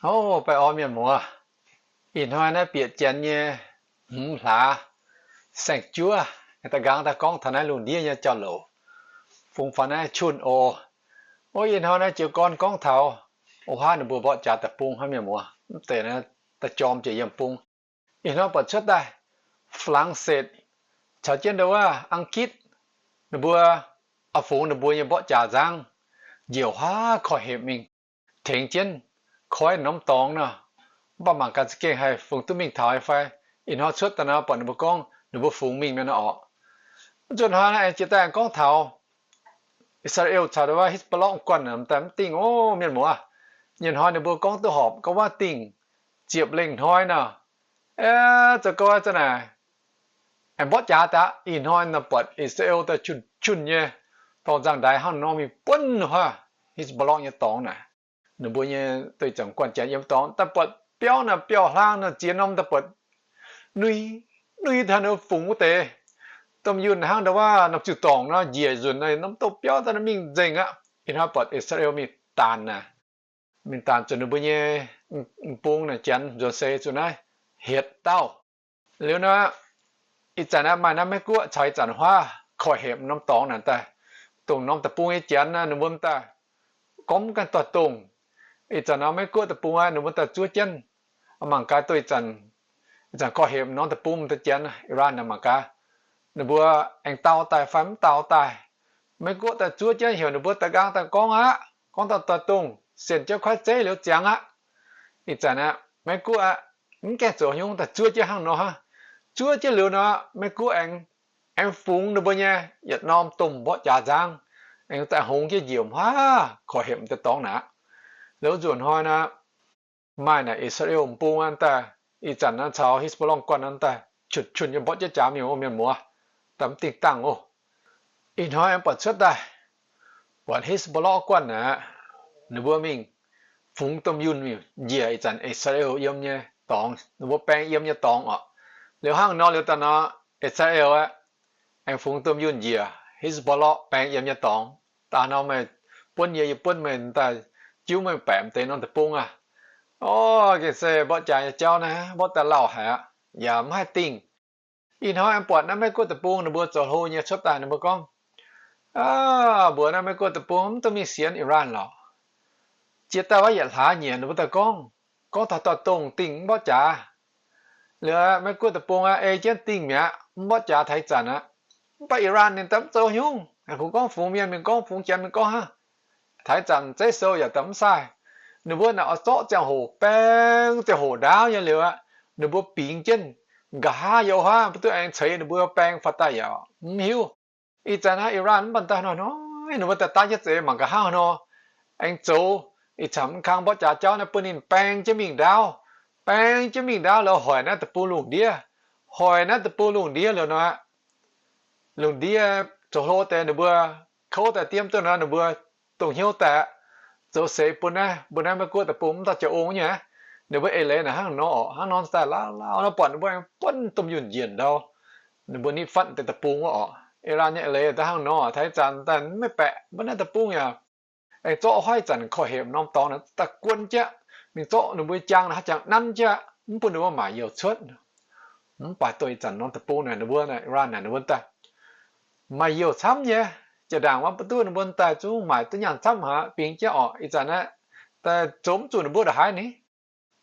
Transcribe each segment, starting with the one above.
Ov, baengh orn mienh muoz, ih hnoi naaiv bieqc janx nyei hmz hlaax saeng-juov, da'nqaang daaih gorngv taux naaiv lungh ndiev nyei jauv-louc, fungx faaux naaiv June oc. Ov, ih hnoi naaiv jiez gorn gorngv taux O Huaav ninh mbuo mborqv jaax deic-bung hnangv, mienh muoz, mv deix naaiv da'jorm jiex yiem bung. Ih hnoi buatc cuotv daaih Flangsetv caux jienv ndau wuov Angitv, ninh mbuo oix fungx ninh mbuo nyei mborqv jaax nzangv, njiec huaav korv-hepc mingh tengx jienv koiv norm dorngx nor. Mv baac mangc gaax za'gengh haih fungx duqv mingh taux fai. Ih hnoi cuotv daaih nor buatc ninh mbuo gorngv ninh mbuo fungx mingh mi'aqv nor orqc. Mv zuqc hnoi naaiv aengx jiex daaih gorngv taux I^saa^laa^en caux ndau wuov Hezbollah guanh daaih mv dingh ov, mienh muoz. Nyei hnoi ninh mbuo gorngv duqv horpc gorngv wuov dingh ziepc lengh hnoi nor, zoux gau za'naaic aengx mborqv jaax daaih. Ih hnoi nor buatc I^saa^laa^en daaih jun-jun nyei dorh nzangv-ndaix hnangv nor mingh buonv huaav Hezbollah nyei dorngx naaic. Ninh mbuo nyei doix zanc guanh janx yiem dorngx daaih buatc biauv naaic biauv-hlaang naaic ziex norm daaih buatc nui, nui taux ninh fungx wuov deix domh yunh hnangv ndau wuov norm ziuh dorngc nor njiec nzunc naaic norm douz biauv daaih mingh nzengc aqv. Ih hnoi buatc I^saa^laa^en mingh daanc naaic, mingh daanc zuqc ninh mbuo nyei bung naaic janx nzuonx seix zuqc naaiv hietc dauh. Liuz nor, ih zanc naaiv maaih naaiv Meiv-Guoqv caux ih zanc huaav korv-hepc norm dorngx naaic daaih, dongh norm deic-bung nyei janx naaic ninh mbuo daaih gorngv mv gaengh doix-dongh. Ih zanc nor Meiv-Guoqv deic-bung aqv, ninh mbuo daaih zuov jienv, mangc gaax doix ih zanc, ih zanc korv-hepc norm deic-bung deix janx Iran naaic mangc gaax ninh mbuo aengx dau daaih fai mv dau daaih. Meiv-Guoqv daaih zuov jienv heuc ninh mbuo da'nqaang daaih gorngv aqv, gorngv daaih doix-dongh, sienx jienv kuaaiv zeiv liuz ziangx aqv. Ih zanc aqv, Meiv-Guoqv aqv, mv gaengh zoux haaix nyungc daaih zuov jienv hnangv nor hnangv. Zuov jienv liuz nor, Meiv-Guoqv aengx, aengx fungx ninh mbuo nyei yietc norm domh mborqv jaax nzangv, aengx daaih hongx jienv njiec huaav korv-hepc deix dorngx naaic. Liuz nzunc hnoi naaic, maaih naaic I^saa^laa^en bung naaiv daaih, ih zanc naaiv caux Hezbollah guanh naaiv daaih, qunc-qunc nyei mborqv jienv jaax mingh oc, mienh muoz, daaih mv dingh dangh oc. Ih hnoi aengx buatc cuotv daaih, buatc Hezbollah guanh naaic, ninh mbuo mingh fungx domh yunh mingh njiec ih zanc I^saa^laa^en yiem nyei dorngx, ninh mbuo baeng yiem nyei dorngx oc. Liuz hnangv nor liuz daaih nor, I^saa^laa^en aqv, aengx fungx domh yunh njiec Hezbollah baeng yiem nyei dorngx. Daaih nor meih buonv yie, yie buonv meih daaih, jiuv meih baeqc deix norm deic-bung aqv. Orv, gengh se mborqv jaax nyei jauv naaiv mborqv daaih lauh haic aqv, yaac mv haih dingh. Ih hnoi aengx buatc naaiv Meiv-Guoqv deic-bung ninh mbuo zoux hlo nyei cuotv daaih, ninh mbuo gorngv, aav, mbuox naaiv Meiv-Guoqv deic-bung mv dungx mingh sienx Iran lorqc. Jiex daaih wuov yietc hlaax nyieqc ninh mbuo daaih gorngv, gorngv taux doix-dongh dingh mv mborqv jaax. Liuz Meiv-Guoqv deic-bung aqv, ei jienv dingh mi'aqv, mv mborqv jaax taux ih zanc aqv. Mv baac Iran ninh daaih mv zoux haaix nyungc, kungx gorngv fungx mienh mingh gorngv, fungx janx mingh gorngv hnangv. Taux ih zanc zeiv sou yaac daaih mv saih. Ninh mbuo naaic oix zorqv ziangh hoc baeng ziangh hoc ndaauv nyei liuz aqv, ninh mbuo bingx jienv nqa'haav yiem wuov haav, mv duqv aengx ceix ninh mbuo baeng faaux daaih yaac mv hiuv. Ih zanc naaiv Iran mv baac daaih hnoi-hnoi ninh mbuo daaih daav jienv zeix mangc nqa'haav nor, aengx zoux ih zanc mv kang mborqv jaax jauv naaiv bun ninh baeng jienv mingh ndaauv, baeng jienv mingh ndaauv liuz hoic naaiv deic-bung lungh ndiev, hoic naaiv deic-bung lungh ndiev liuz nor, lungh ndiev zoux hlo deix ninh mbuo kouv daaih diemv duqv nor, ninh mbuo dongh hnyouv daaih zoux seix bun naaiv, bun naaiv Meiv-Guoqv deic-bung mv dauh jiex ong nyei. Ninh mbuo eix leiz naaic hnangv nor orqc, hnangv nor daaih lauh lauh nor buatc ninh mbuo aengx buonv domh yunh njiec ndau ninh mbuo nitv fatv deix deic-bung wuov orqc. Eix leiz nyei eix leiz daaih hnangv nor, taux ih zanc daaih maiv baeqc mbuo naaiv deic-bung yaac aengx zorqv huaav ih zanc korv-hepc norm dorngx naaic daaih guon jienv mingh zorqv ninh mbuo jaang naaic haaix jangx nanv jienv, mv bun ninh mbuo maaic youh cuotv. Mv baac doix ih zanc norm deic-bung naaic ninh mbuo naaic Iran naaic ninh mbuo daaih maaih youh camv nyei. Jiex ndaangc wuov mv duqv ninh mbuo daaih zungv maaic duqv nyaanh camv haic, bingx jienv orqc. Ih zanc naaiv daaih zoux mv zuqc ninh mbuo ndongc haaix ni.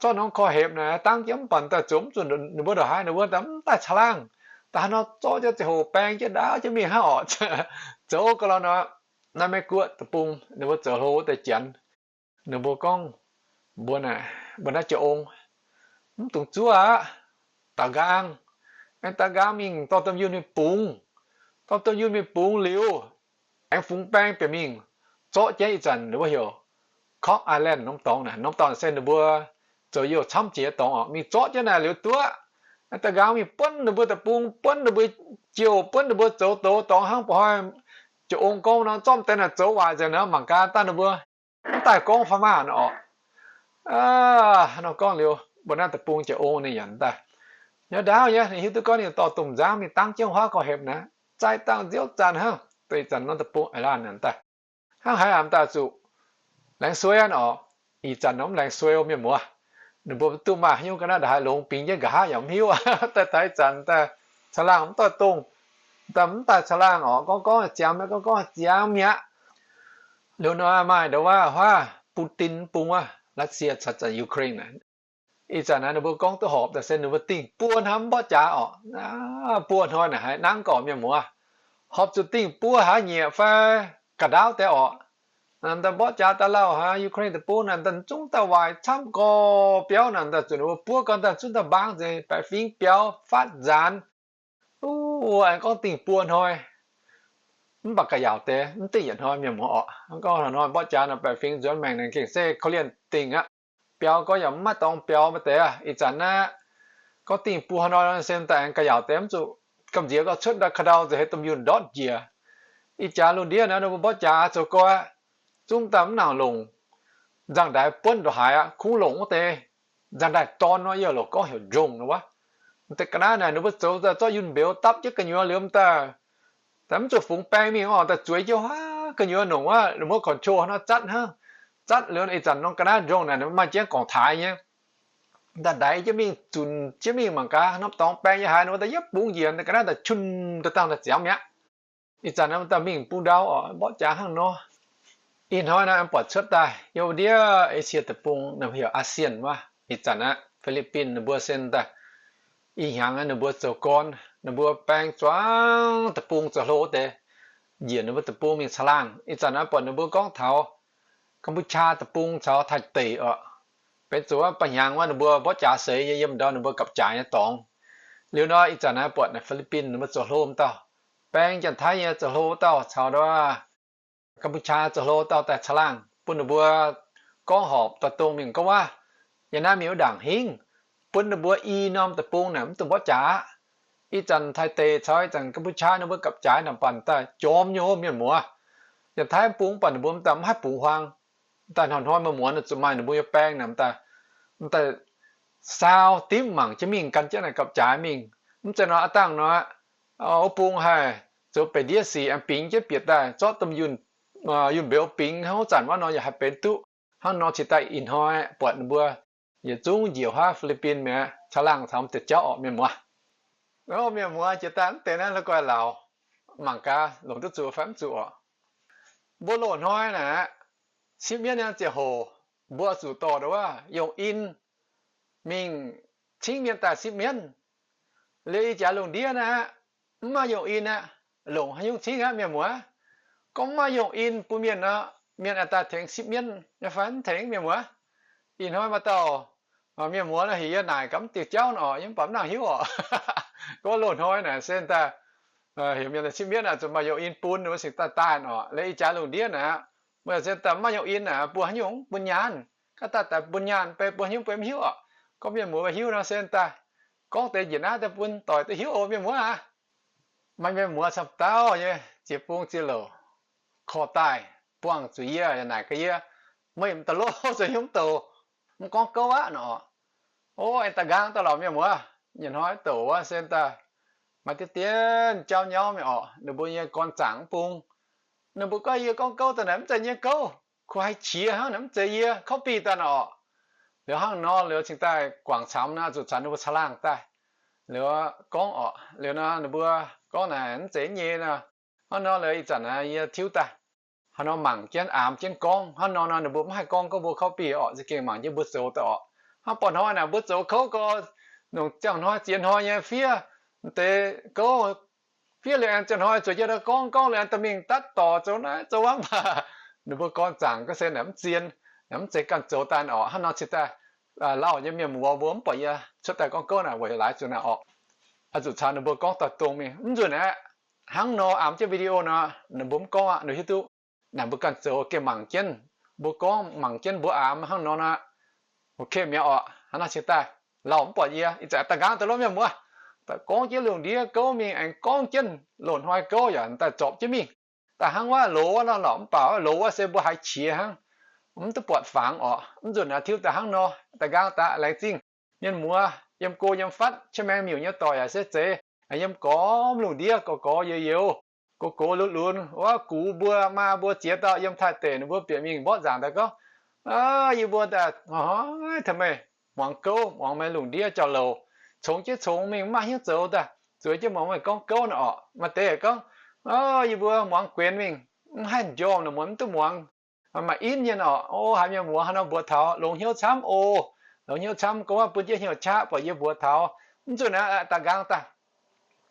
Zorqv norm korv-hepc naaic dangv jienv mv baac daaih zoux mv zuqc ninh mbuo ndongc haaix, ninh mbuo daaih mv daaih caangh laangh. Daaih hnangv nor zorqv jienv ziangh hoc baeng jienv ndaauv jienv mingh hnangv orqc. Zoux ga'lauh nor, naaiv Meiv-Guoqv deic-bung ninh mbuo zoux hlo wuov deix janx, ninh mbuo gorngv, mbuo naaic, mbuo naaiv jiex ong mv dungx zuov aqv. Daaux nqaang, aengx daaux nqaang mingh dorh domh yunh mingh bungx, dorh domh yunh mingh bungx liuz, aengx fungx baeng bieqc mingh zorqv jienv ih zanc ninh mbuo heuc Kok Island norm dorngx naaic. Norm dorngx se ninh mbuo zoux youh camv jiex dorngx orqc. Mingh zorqv jienv naaic liuz duqv, daaux nqaang mingh buonv ninh mbuo deic-bung, buonv ninh mbuo jouh, buonv ninh mbuo zoux douz dorngx hnangv ba'hnoi jiex ong gorngv nor, zorqv deix naaic zoux waaic nzengc nor, mangc gaax daaih ninh mbuo mv daaih gorngv fai maah nor orqc. Nor gorngv liuz, mbuo naaiv deic-bung jiex ong ninh yaac daaih nyouz ndaauv nyei, ninh hiuv duqv gorngv ninh dorh domh nzangv mingh dangv jienv huaav korv-hepc naaic, zaaih dangh nziouv zanc hnangv. Deix zanc norm deic-bung eix laanh daaih hnangv haaix aqv daaih zuqc laengz suei aqv orqc. Ih zanc nor mv laengz suei mienh muoz. Ninh mbuo duqv maaih haaix nyungc ga'naaiv ndongc haaix longx bingx jienv nqa'haav yaac mv hiuv. Daaih taux ih zanc daaih caangh laangh mv doix dongh, daaih mv daaih caangh laangh orqc, gorngv gorngv ziangx mi'aqv, gorngv gorngv ziangx mi'aqv. Liuz nor maaih ndongc wuov huaav Putin bung wuov, Russia caux zanc Ukraine naaic. Ih zanc naaiv ninh mbuo gorngv duqv horpc daaih se ninh mbuo dingh buo hnoi mv mborqv jaax orqc. Buo hnoi naaic haiz nangv gorqv mienh muoz. Horpc zuqc dingh buo hlaax nyieqc fai ga'ndaauv deix orqc. Naaic daaih mborqv jaax daaih lauh haic, Ukraine deic-bung naaic daaih zungv daaih waaic camv gorx biauv naaic daaih zuqc ninh mbuo buov gau daaih zungv daaih mbaang nzengc, baeqc fingx biaux faatv nzaanx. Wuov aengx gorngv dingh buo hnoi, mv baac ga'yaauc deix mv dingh yietc hnoi mienh muoz orqc. Gorngv hnoi mborqv jaax naaic baeqc fingx nzuonx maengc naaic gengh se korv-lienh dingh aqv. Biaux gorngv yaac mv maaih dorngx biaux maiv deix. Ih zanc naaiv gorngv dingh buo hnoi se daaih aengx ga'yaauc deix mv zuqc gamh nziex gorngv cuotv ndau ka'ndau nzengc hei domh yunh ndortv njiec. Ih jaax lungh ndiev naaiv ninh mbuo mborqv jaax zoux gau aqv, zungv daaih mv nangc longc nzangv-ndaix buonv ndongc haaix aqv, kungx longc wuov deix nzangv-ndaix dorn nor, yie longc gorngv heuc drone nor wuov. Deix ga'naaiv naaic ninh mbuo zoux daaih zorqv yunh mbeux dapv jienv gu'nyuoz liuz daaih, daaih mv zuqc fungx baeng mingh orqc, daaih zueiz jienv huaav gu'nyuoz nongc wuov, ninh mbuo control haaix nor zatv hnangv. Zatv liuz ih zanc norm ga'naaiv drone naaic maaih jienv gorngv taaix nyei. Daaih ndaix jienv mingh, zunc jienv mingh mangc gaax norm dorngx baeng yiem haaix nor, daaih yietv bungx njiec, deix ga'naaiv daaih qun daaih dangh daaih ziangx mi'aqv. Ih zanc naaiv daaih mingh bung ndau orqc, mborqv jaax hnangv nor. Ih hnoi naaiv buatc cuotv daaih yiem ndiev Esie deic-bung, ninh mbuo heuc ASEAN wuov. Ih zanc naaiv Fi^li^bin ninh mbuo se daaih ih hnyangx ninh mbuo zoux gorn, ninh mbuo baeng zuangx deic-bung zoux hlo deix, njiec ninh mbuo deic-bung mingh caangh laangh. Ih zanc naaiv buatc ninh mbuo gorngv taux Kam^bu^qaa deic-bung caux Taiv deic orqc. Benx zuqc wuov ba'hnyangx wuov ninh mbuo mborqv jaax seix nyei, yiem ndau ninh mbuo gapv-jaaix nyei dorngx. Liuz nor ih zanc naaiv buatc naaiv Fi^li^bin ninh mbuo zoux hlo wuov dauh, baeng Janx-Taiv nyei zoux hlo wuov dauh caux nduov Kam^bu^qaa zoux hlo wuov dauh daaih caangh laangh bun ninh mbuo gorngv horpc doix-dongh mingh gorngv waac. Yiem naaiv mingh wuov ndaangc hingv, bun ninh mbuo i norm deic-bung naaic mv dungx mborqv jaax aqv. Ih zanc Taiv deic caux ih zanc Kam^bu^qaa ninh mbuo gapv-jaaix naaic banh daaih jorm nyei hov mienh muoz. Janx-Taiv bung banh ninh mbuo daaih mv haih bungx huaang. Daaih hnoi-hnoi muonz-muonz zuqc maaih ninh mbuo nyei baeng naaic daaih, daaih saau dimv mangc jienv mingh, gan jienv naaic gapv-jaaix mingh. Mv zeiz nor aav dangh nor, wuov bung haih zoux beix ndiev sic aengx bingx jienv bieqc daaih zorqv domh yunh, yunh mbeux bingx hnangv wuov zanc wuov nor yaac haih benx duqv. Hnangv nor cingx daaih ih hnoi buatc ninh mbuo yietc zungv njiec huaav Fi^li^bin mi'aqv, caangh laangh caux m'deix jauv orqc mienh muoz. Mienh muoz, jiex daaih mv deix naaiv la'guaih laauc, mangc gaax longc duqv zuqc fai mv zuqc orqc. Mbuo loz-hnoi naaic, sipv mienv nyei ziangh hoc, mbuo zuqc dorh nduov yongh in mingh cingv mienh daaih sipv mienv. Liuz ih jaax lungh ndiev naaiv, mv maaih yongh in aqv, longc haaix nyungc cingv aqv mienh muoz? Gorngv mv maaih yongh in bun mienh nor, mienh aengx daaih tengx sipv mienv nyei fai mv tengx mienh muoz? Ih hnoi maaih dauh mienh muoz heuc yie naaic gaax mv diuh jauv nor, yie mv baac mv nangc hiuv orqc. Gorngv loz-hnoi naaic se daaih heuc mienh sipv mienv aeqv, zuqc maaih yongh in bun, wuov cingx daaih daaih orqc. Liuz ih jaax lungh ndiev naaic, mbuo se daaih mv maaih yongh in aeqv, bun haaix nyungc bun nyaanh? Gaav daaih daaih bun nyaanh bei bun haaix nyungc bei mv hiuv orqc. Gorngv mienh muoz mbuo hiuv nor se daaih gorngv deix njiec naaiv daaih bun doic duqv hiuv oc mienh muoz aac. Maaih mienh muoz camv dauh nyei ziex bung ziex louc korv daaih buangh zuqc yie yaac naaic gaax yie, meih m'daaih lov zuqc hiuv mv douc, mv gorngv gouv aqv nor. O, aengx da'nqaang daaih lorqc mienh muoz. Nyei hnoi douc wuov se daaih maaih deix dien jauv nyauv mingh orqc, ninh mbuo nyei gorn zaangc mv bung. Ninh mbuo gorngv yie gorngv gouv daaih naaic mv zeiz nyei gouv, kuh haih qiex hnangv naaic mv zeiz yie copy daaih nor orqc. Liuz hnangv nor liuz cingx daaih guangc camv naaic zuqc caux ninh mbuo caangh laangh daaih. Liuz gorngv orqc, liuz nor ninh mbuo gorngv naaic mv zeiz nyei nor. Hnangv nor liuz ih zanc naaic yie tiuv daaih hnangv nor mangc jienv aamx jienv gorngv. Hnangv nor nor ninh mbuo mv haih gorngv gorngv mbuo copy orqc, za'gengh mangc jienv mbuo zoux daaih orqc. Hnangv buatc hnoi naaic mbuo zoux kouv gau, nongc ziangh hnoi ziex hnoi nyei fiev deix gouv, fiev liuz aengx ziangh hnoi zueiz jienv daaih gorngv, gorngv liuz aengx daaih mingh datv dorc zoux naaiv zoux wuov. Mv baac ninh mbuo gorn zaangc gorngv se naaic mv zien, naaic mv zeiz ganh zoux daaih orqc. Hnangv nor cingx daaih lauh nyei mienh muoz mbuo mv buatc yie cuotv daaih gorngv gouv naaic weic laaix zuqc naaic orqc. Oix zuqc caux ninh mbuo gorngv doix-dongh mingh. Mv nzunc aeqv, hnangv nor aamx jienv video nor, ninh mbuo mv gorngv aqv, ninh hiuv duqv naaic mbuo ganh zoux gengh mangc jienv, mbuo gorngv mangc jienv mbuo aamx hnangv nor nor. Ok mi'aqv orqc. Hnangv nor cingx daaih lauh mv buatc yie, ih zanc da'nqaang daaih lov mienh muoz, daaih gorngv jienv lungh ndiev gouv mingh, aengx gorngv jienv loz-hnoi gouv yaac daaih zorpc jienv mingh. Daaih hnangv wuov loz wuov nor lorqc, mv baac loz wuov se mbuo haiz qiex hnangv, mv duqv buatc fangx orqc. Mv nzunc naaic tiuv daaih hnangv nor, da'nqaang daaih laengz zingh mienh muoz yiem go yiem fatv, qiex maengx miuc nyei dorc yaac se zeiz, yiem gormx lungh ndiev gorx gorx youz youz, gox gox lunx lunx wuov, gux mbuo maa mbuo ziex dauh yiem Taiv deic, ninh mbuo bieqc mingh mborqv nzaangc daaih gorngv, Yie mbuo daaih hnoi-hnoi taux meih muangx gouv, muangx meih lungh ndiev jauv-louc, congx jienv congx mingh, mv maaih hnyouv zoux daaih zueiz jienv muangx meih gorngv gouv nor orqc. Maaih deix gorngv, Yie mbuo muangx guenx mingh, mv haih njormh nor, mv duqv muangx. Maaih in nyei orqc. O, haiz mienh muoz haaix nor mbuox taux, longx hnyouv camv oc. Longx hnyouv camv, gorngv bun jienv hnyouv qaqv buatc yie mbuox taux. Mv zuqc naaiv daaih nqaang daaih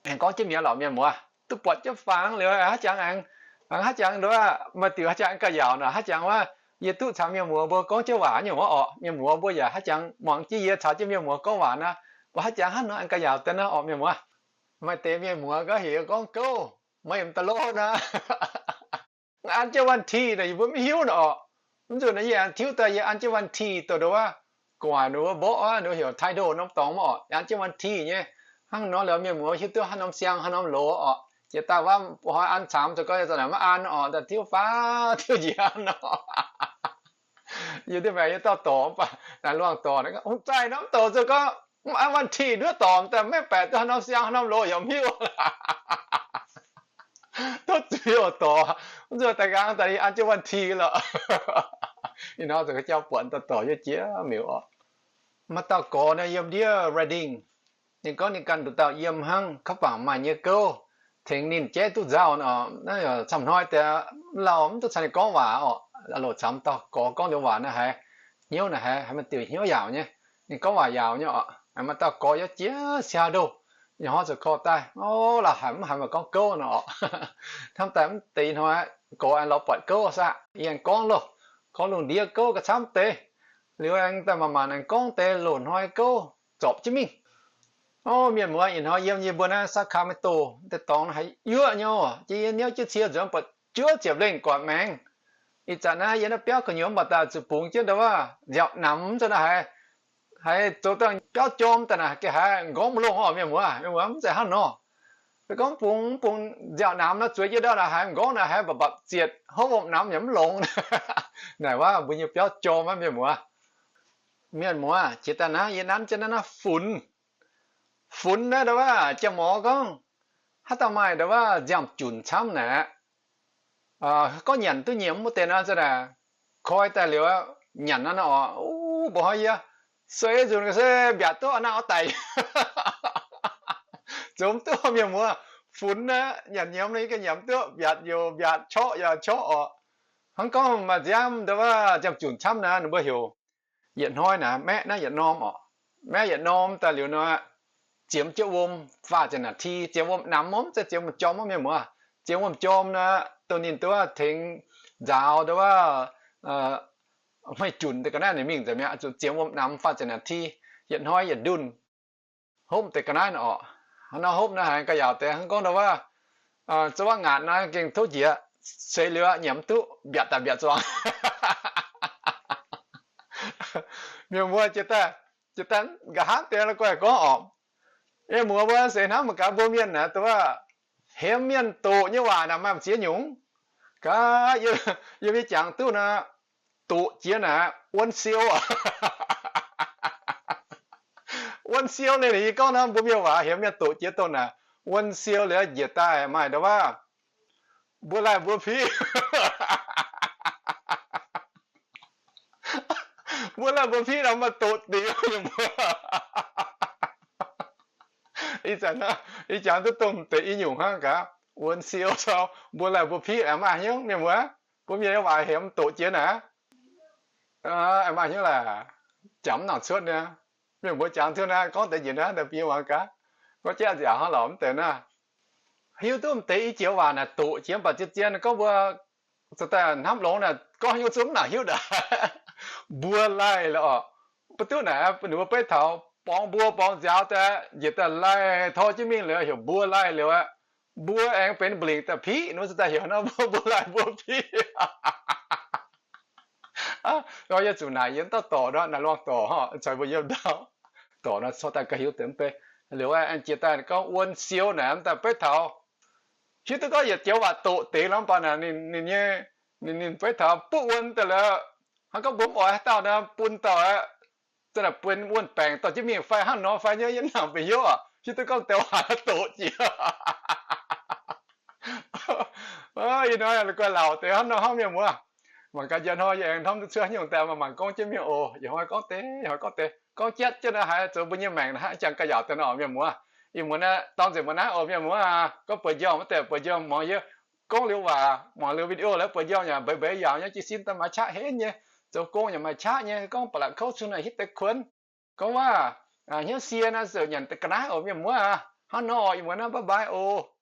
aengx gorngv jienv mi'aqv lorqc, mienh muoz. Duqv buatc jienv fangx liuz, haaix jangx aengx, haaix jangx nduov, maaih diuc haaix jangx aengx gauh yaauc nor, haaix jangx wuov, yie duqv caux mienh muoz mbuo gorngv jienv waac nyei wuov orqc. Mienh muoz mbuo yaac haaix jangx muangx jienv yie caux jienv mienh muoz gorngv waac nor, mbuo haaix jangx hnangv nor aengx gauh yaauc deix nor orqc, mienh muoz. Maaih deix mienh muoz gorngv heuc gorngv gouv, meih yiem da'lov nor, an jienv วันที่ nor, yie mbuo mv hiuv nor orqc. Mv zuqc naaiv yie aengx tiuv daaih, yie an jienv วันที่ dongh nduov, gu'nguaaic ninh mbuo mborqv wuov, ninh mbuo heuc ไทยโด norm dorngx mv orqc, an jienv วันที่ nyei. Hnangv nor liuz mienh muoz hiuv duqv haaix norm siang haaix norm loz orqc. Jiex daaih wuov hnoi an camx zoux gau, yie za'naaic maiv an orqc, daaih tiuv faaux tiuv njiec nor. Yie duqv maengx yie dauh dorc, naaic luangh dorc, hungh zaih norm dorc zoux gau, mv an วันที่ nduov dorc daaih maiv baeqc duqv haaix norm siang haaix norm loz yaac mv hiuv. Tov zuiz oc dorc, mv zuqc daaih nqaang daaih an jienv วันที่ lorqc. Ih hnoi zoux gau jauv buatc dauh dorc yie jiex miuc orqc. Maaih dauh gorx naaiv yiem ndiev Redding, ninh gorngv ninh ganh nduqc dauh yiem hnangv, kaav bangc maaih nyei gouv tengx ninh jaiv duqv nzauh nor. Camv hnoi deix lauh mv duqv caux ninh gorngv waac orqc. Loc camv dauh gorx gorngv liuz waac naaiv haiz hnyouv naaic haiz, haiz maaih diuc hnyouv yaauc nyei. Ninh gorngv waac yaauc nyei orqc. Maaih dauh gorx yaac jiex siaa ndoh, ninh hnoi zoux korv daaih, o, la'haic mv haiz maaih gorngv gouv nor orqc. Hnamv daaih mv deix hnoi gorx aengx lorz buatc gouv saah, yie aengx gorngv loh, gorngv lungh ndiev gouv ga'camv deix. Liuz aengx daaih manc-manc aengx gorngv deix loz-hnoi gouv zorpc jienv mingh. O, mienh muoz, ih hnoi yiem yie mbuo naaiv Sacramento deix dorngx haiz yuoqv nyei, jiex yie niouv jienv cie nzuonx buatc juov ziepc lengh guatc maengx. Ih zanc naaiv yiem naaiv biauv gu'nyuoz mv baac daaih zuqc bungx jienv ndau wuov nziaauc namx za'naaiv haiz, haiz zoux dangh biauv jorm daaih naaic geh haiz nqorngv mv longx orqc, mienh muoz. Mienh muoz, mv zeiz hnangv nor. Gorngv bungx, bungx nziaauc namx nor, zueiz jienv ndau naaic haiz nqorngv naaic haiz mbapv mbapv zietc hopv hopv namx yaac mv longx. Naaic wuov mbuo nyei biauv jorm aqv, mienh muoz. Mienh muoz, jiex daaih naaiv yie nanv jienv naaiv naaiv funx. Funx naaiv ndau wuov jaa-morz gorngv haaix dauh maaih ndau wuov nziaamv-junc camv naaic, gorngv nyanc duqv nyiemz wuov deix nor, za'naaic koi daaih liuz nyanc nor, o, mbuo hnoi yie se nzunc se mbiaatc duqv naaiv oix daic. Zoux mv duqv, mienh muoz. Funx naaiv nyanc nyiemz nor, yie ganh nyanc mv duqv, mbiaatc youc mbiaatc, corqv yaac corqv orqc. Hnangv gorngv maaih nziaamv ndau wuov nziaamv-junc camv naaic, ninh mbuo heuc yietc hnoi naaic maeqv naaiv yietc norm orqc. Maeqv yietc norm daaih liuz nor, ziemx jienv wuom faah ziepc นาที, ziemx wuom namx mv zeiz ziemx wuom jorm, mienh muoz. Ziemx wuom jorm nor, dongh ninh duqv tengx nzaaux ndau wuov hmei-junc deix ga'naaiv ninh mingh nzengc mi'aqv. Zuqc ziemx wuom namx faah ziepc นาที, yietc hnoi yietc ndunh. Hopv deix ga'naaiv orqc. Hnangv nor hopv naaiv haiz ga'yaauc deix hnangv gorngv ndau wuov, zouv waac ngaatc naaiv gengh tov njiec, seix liuz nyanc mv duqv, mbiaatc daaih mbiaatc zuangx. Mienh muoz, jiex daaih, jiex daaih nqa'haav deix la'guaih gorngv orqc. Mienh muoz, mbuo seix hnamv mangc gaax mbuo mienh naaic, dongh wuov hemx mienh doqc nyei waac naaic maaih ziex nyungc. Gaax yie mbuo jangx duqv naaic, doqc jiex naaic wuon siou. Wuon siou liuz, yie gorngv naaiv mbuo mienh waac hemx mienh doqc jiex dongh naaic wuon siou liuz njiec daaih maaih ndau wuov mbuo laih mbuo piv. Mbuo laih mbuo piv nor maaih doqc dingc. Ih zanc ih jangx duqv dongh deix i nyungc hnangv gaax, wuon siou caux mbuo laih mbuo piv aengx maaih hnyouv, mienh muoz. Mbuo mienh nyei waac hemx doqc jiex naaic, aengx maaih hnyouv laaix, jangx mv nangc cuotv niaa. Mienh mbuo jangx cuotv naaiv gorngv deix njiec naaiv daaih bun yie muangx gaax. Gorngv jaav nziaauc hnangv lorqc mv deix naaiv. Hiuv duqv m'deix i joux waac naaic doqc jiex mv baac zien-zien gorngv mbuo za'gengh hnamv longx naaic gorngv hnyouv zungv mv nangc hiuv ndaangc. Mbuo laih lorqc, mv duqv naaic ninh mbuo beiv taux borngz mbuo borngz nziaaux daaih njiec daaih laih tor jienv mingh liuz heuc mbuo laih liuz aqv. Mbuo aengx benx mba'lingc daaih piqv, ninh mbuo za'gengh heuc nor mbuo laih mbuo piqv. Yie zuqc naaic yie dauh dorc nor, naaic luangh dorc caux mbuo yiem ndau dorc nor, corc daaih gauh hiuv deix mv bei. Liuz aengx jiex daaih gorngv wuon siou naaic daaih beiv taux hiuv duqv gorngv yietc joux waac doqc deix nor, mv baac naaic ninh nyei, ninh beiv taux buov wuon daaih liuz, hnangv gorngv mbuo mv oix haaix dauh nor bun dauh aqv, za'gengh bun wuon baengc dorh jienv mingh fai hnangv nor fai nyei, yie mv nangc bieqc hnyouv aqv. Hiuv duqv gorngv deix waac doqc jiex. Ih hnoi la'guaih laauc deix hnangv nor hnangv, mienh muoz. Mangc gaax njang hnoi yie aengx hnamv duqv cuotv nyungc daaih, maaih mangc gorngv jienv mienh oc. Yietc hnoi gorngv deix, yietc hnoi gorngv deix, gorngv jatv jienv naaiv haiz zoux mbuo nyei maengc naaiv jangx ga'yaauc deix nor, mienh muoz. Ih muonz naaiv dorng nzengc mbuo naaiv oc, mienh muoz. Gorngv buoz-njormh wuov deix, buoz-njormh muangx yie gorngv liuz waac, muangx liuz video laaix buoz-njormh yaac mbeix mbeix yaauc nyei, jiez sin daaih maaih qaqv henv nyei, zoux gong yaac maaih qaqv nyei. Gorngv ba'laqc kouv cuotv naaic hitv deix kuonx. Gorngv waac hnyouv sie naaiv ziouc nyanc deix ga'naaiv oc, mienh muoz aac. Hnangv nor, ih muonz naaiv bye bye oc.